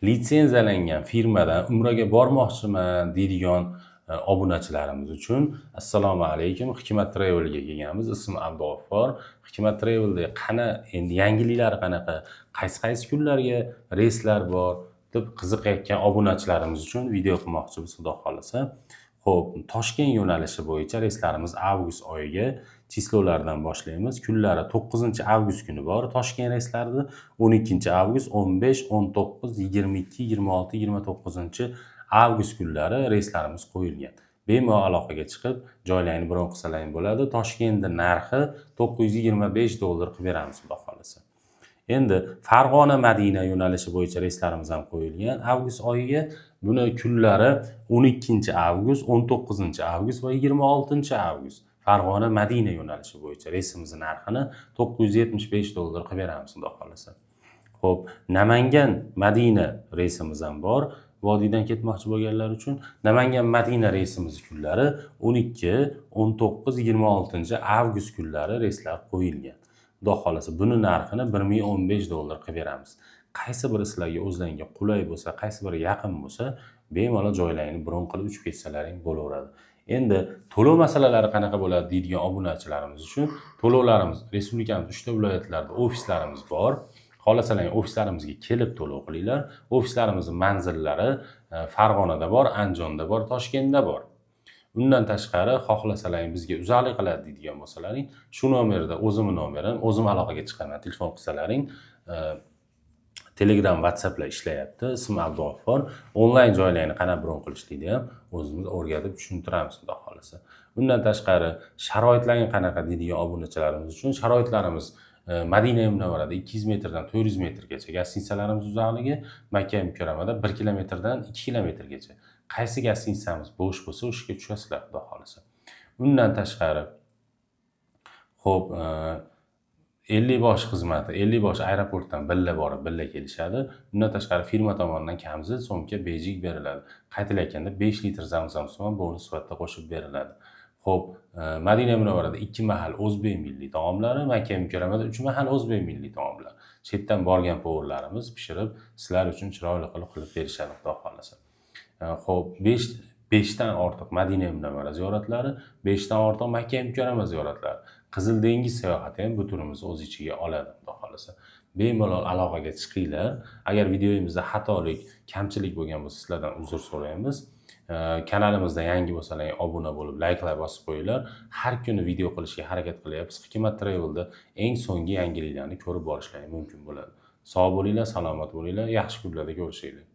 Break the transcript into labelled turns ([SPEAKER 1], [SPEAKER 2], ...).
[SPEAKER 1] Litsenziyalangan firmadan umraga bormoqchiman deydigan obunachilarimiz uchun assalomu alaykum. Hikmat Travelga kelganmiz. Ismim Abdug'affor. Hikmat Travelda qana endi yangiliklari qanaqa, qaysi qaysi kunlarga reyslar bor deb qiziqayotgan obunachilarimiz uchun video qilmoqchimiz, xudo xohlasa. Xo'p, Toshkent yo'nalishi bo'yicha reyslarimiz avgust oyiga число lardan boshlaymiz. Kunlari 9-avgust kuni bor Toshkent reyslarida, 12-avgust, 15, 19, 22, 26, 29-avgust kunlari reyslarimiz qo'yilgan. Bemalol aloqaga chiqib, joylarni bron qilsalaring bo'ladi. Toshkentda narxi 925 dollar qilib beramiz, xudo xohlasa. Endi Farg'ona Madina yo'nalishi bo'yicha reyslarimiz ham qo'yilgan avgust oyiga. Buni kunlari 12 avgust, 19 avgust va 26 avgust. Farg'ona Madina yo'nalishi bo'yicha reysimizni narxini 975 dollar qilib beramiz, xudo xohlasa. Xo'p, Namangan Madina reysimiz ham bor. Vodiydan ketmoqchi bo'lganlar uchun Namangan Madina reysimiz kunlari 12, 19, 26 avgust kunlari reyslar qo'yilgan. Xudo xohlasa, buni narxini 1015 dollar qilib beramiz. Qaysi biri sizlarga, o'zlaringga qulay bo'lsa, qaysi biri yaqin bo'lsa, bemalol joylaringni bron qilib uchib ketsalaring bo'laveradi. Endi to'lov masalalari qanaqa bo'ladi deydigan obunachilarimiz uchun to'lovlarimiz respublikamiz 3 ta viloyatlarda ofislarimiz bor. Xohlasalaring, ofislarimizga kelib to'lov qilinglar. Ofislarimizni manzillari Farg'onada bor, Andijonda bor, Toshkentda bor. Undan tashqari, xohlasalaring, bizga uzoqlik qiladi deydigan bo'lsalaring, shu nomerda o'zimni nomerim, o'zim aloqaga chiqaman. Telefon qilsalaring, Telegram, WhatsApplar ishlayapti. Ismim Abdug'affor. Onlayn joylarni qanaqa bron qilishlikni ham o'zimiz o'rgatib tushuntiramiz, xudo xohlasa. Undan tashqari, sharoitlaring qanaqa deydigan obunachilarimiz uchun sharoitlarimiz Madina Munavvarada 200 metrdan 400 metrgacha гостиница larimiz uzoqligi, Makka Mukarramada 1 kilometrdan 2 kilometrgacha. Qaysi гостиница miz bo'sh bo'lsa, o'sha yerga tushasizlar, xudo xohlasa. Undan tashqari, xo'p, Ellikbosh xizmati, Ellikbosh aeroportdan birga borib, birga kelishadi. Undan tashqari, firma tomonidan kamzil, sumka, bejik beriladi. Qaytilayotganda 5 litr Zamzam suvi ham bonus sifatida qo'shib beriladi. Xo'p, Madina Munavvarada 2 mahal o'zbek milliy taomlari, Makka Mukarramada 3 mahal o'zbek milliy taomlari. Chetdan borgan повар larimiz pishirib, sizlar uchun chiroyli qilib berishadi, xudo xohlasa. Xo'p, 5 dan ortiq Madina Munavvara ziyoratlari, 5 dan ortiq Makka Mukarrama ziyoratlari. Qizil dengiz sayohati ham bu turimizni o'z ichiga oladi, xudo xohlasa. Bemalol aloqaga chiqinglar. Agar videoyimizda xatolik, kamchilik bo'lgan bo'lsa, sizlardan uzr so'raymiz. Kanalimizda yangi bo'lsalaring, obuna bo'lib, layklar bosib qo'yinglar. Har kuni video qilishga harakat qilyapmiz. Hikmat Travelda eng so'nggi yangiliklarni ko'rib borishlaring mumkin bo'ladi. Sog' bo'linglar, salomat bo'linglar, yaxshi kunlarda ko'rishaylik.